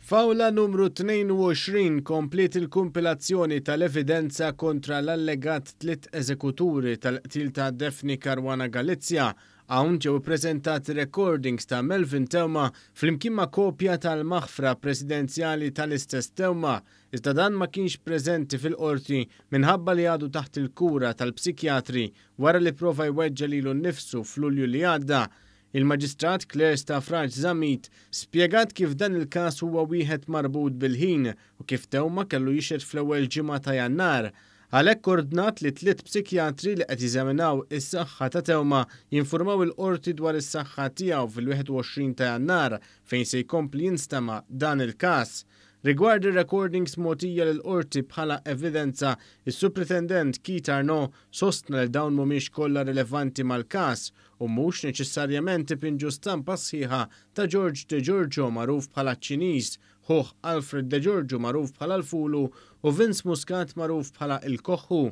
F'awla numru 22 kompliet il-kumpilazzjoni tal-evidenza kontra l-allegat tliet eżekuturi tal-qtil ta' Daphne Caruana Galizia. Hawn ġew ippreżentati recordings ta' Melvin Theuma flimkien ma' kopja tal-maħfra presidenzjali tal-istess Theuma, iżda dan ma kienx preżenti fil-Qorti minħabba li għadu taħt il-kura tal-psikjatri wara li prova jweġġa' lilu nnifsu f'Lulju li għadda. Il-Maġistrat Claire Stafrace Zammit spjegat kif dan il-każ huwa wieħed marbut bil-ħin u kif Theuma kellu jixhed fl-ewwel ġimgħa ta' Jannar. Għalhekk ordnat li tliet psikjatri li qed jeżaminaw is-saħħa ta' Theuma jinfurmaw il-Qorti dwar is-saħħa tiegħu fil-21 ta' Jannar fejn se jkompli jinstema' dan il-każ. Rigward ir-recordings mogħtija lill-Qorti bħala evidenza, is-Supretendent Keith Arnaud sostna li dawn mhumiex kollha rilevanti mal-każ u mhux neċessarjament ipinġu stampa sħiħa ta' George De Giorgio magħruf bħala ċ-Ċiniż, ħuh Alfred De Giorgio magħruf bħala l-Fulu u Vince Muscat magħruf bħala il-Koħħu.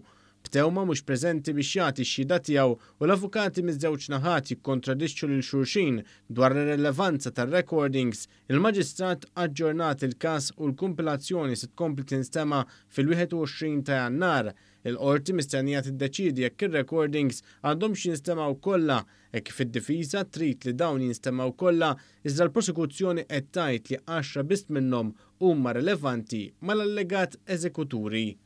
B'Theuma mhux preżenti biex jagħti x-xhieda tiegħu u l-avukati miż-żewġ naħat jikkontradixxu lil xulxin dwar ir-rilevanza tar-recordings, il-Maġistrat aġġornat il-każ u l-kumpilazzjoni se tkompli tinstema' fil-21 ta' Jannar. Il-Qorti mistennija tiddeċiedi jekk ir-recordings għandhomx jinstemgħu kollha, hekk kif id-difiża trid li dawn jinstemgħu kollha, iżda l-prosekuzzjoni qed tgħid li għaxra biss minnhom huma rilevanti mal-allegat eżekuturi.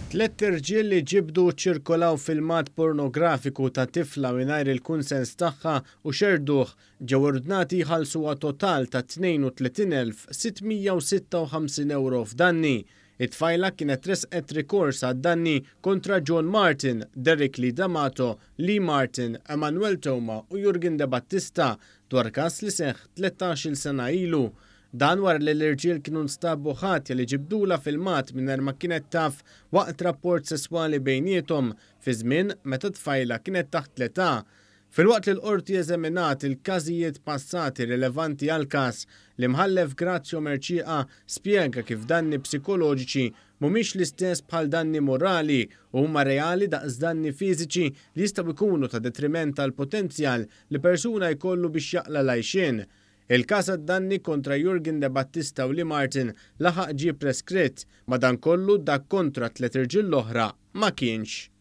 Tlett irġiel li ġibdu u ċċirkolaw filmat pornografiku ta' tifla mingħajr il-kunsens tagħha u xerrduh ġew ordnati jħallsuha total ta' 32,656 ewro f'danni. It-tfajla kienet ressqet rikors għad-danni kontra John Martin, Derek Lee D'Amato, Lee Martin, Emanuel Theuma u Jurgen De Battista dwar każ li seħħ 13-il sena ilu. Dan wara li l-irġiel kienu nstabu ħatja li ġibdulha filmat mingħajr ma kienet taf waqt rapport sesswali bejniethom fi żmien meta t-tfajla kienet taħt l-età. Filwaqt li l-Qorti eżaminat il-każijiet passati rilevanti għall-każ, l-Imħallef Grazio Mercieca spjega kif danni psikoloġiċi mhumiex l-istess bħal danni morali u huma reali daqs danni fiżiċi li jistgħu jkunu ta' detriment għall-potenzjal li persuna jkollu biex jaqla' l-għajxien. Il-każ għad-danni kontra Jurgen De Battista u Lee Martin laħaq ġie preskritt, madankollu dak kontra t-tliet irġiel l-oħra ma kienx.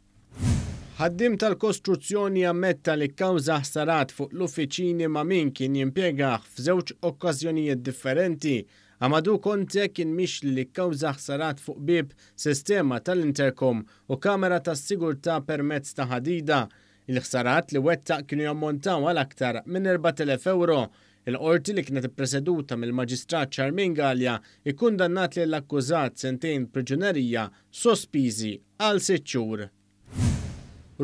Ħaddiem tal-kostruzzjoni ammetta li kkawża ħsarat fuq l-uffiċini ma' min kien jimpjegah f'żewġ okkażjonijiet differenti. Amadou Conte kien mixli li kkawża ħsarat fuq bieb, sistema tal-intercom u kamera tas-sigurtà permezz ta' ħadida. Il-ħsarat li wettaq kienu jammontaw għal aktar minn 4,000 ewro. Il-Qorti li kienet ippreseduta mill-Maġistrat Charmaine Galea ikkundannat lill-akkużat sentejn priġunerija sospiżi għal sitt xhur.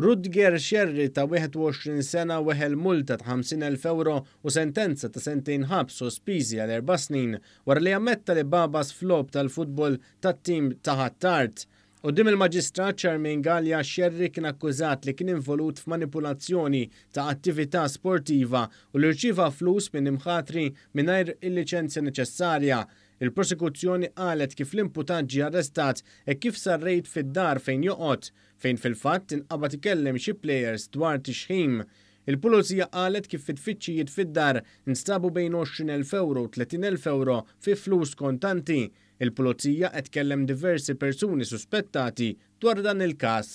Rutger Scerri ta' 21 sena weħel multa ta' 50,000 ewro u sentenza ta' sentejn ħabs sospiżi għal erba' snin wara li ammetta li bagħbas f'logħob tal-futbol tat-tim ta' Ħ'Attard. Quddiem il-Maġistrat Charmaine Galea, Scerri kien akkużat li kien involut f'manipulazzjoni ta' attività sportiva u li rċieva flus minn imħatri mingħajr il-liċenzja neċessarja. Il-Prosekuzzjoni qalet kif l-imputat ġie arrestat hekk kif sar rejd fid-dar fejn joqgħod, fejn fil-fatt inqabad ikellem xi plejers dwar tixħim. Il-Pulizija qalet kif fi tfittxijiet fid-dar nstabu bejn 20,000 ewro u 30,000 ewro fi flus kontanti. Il-Pulizija qed tkellem diversi persuni suspettati dwar dan il-każ.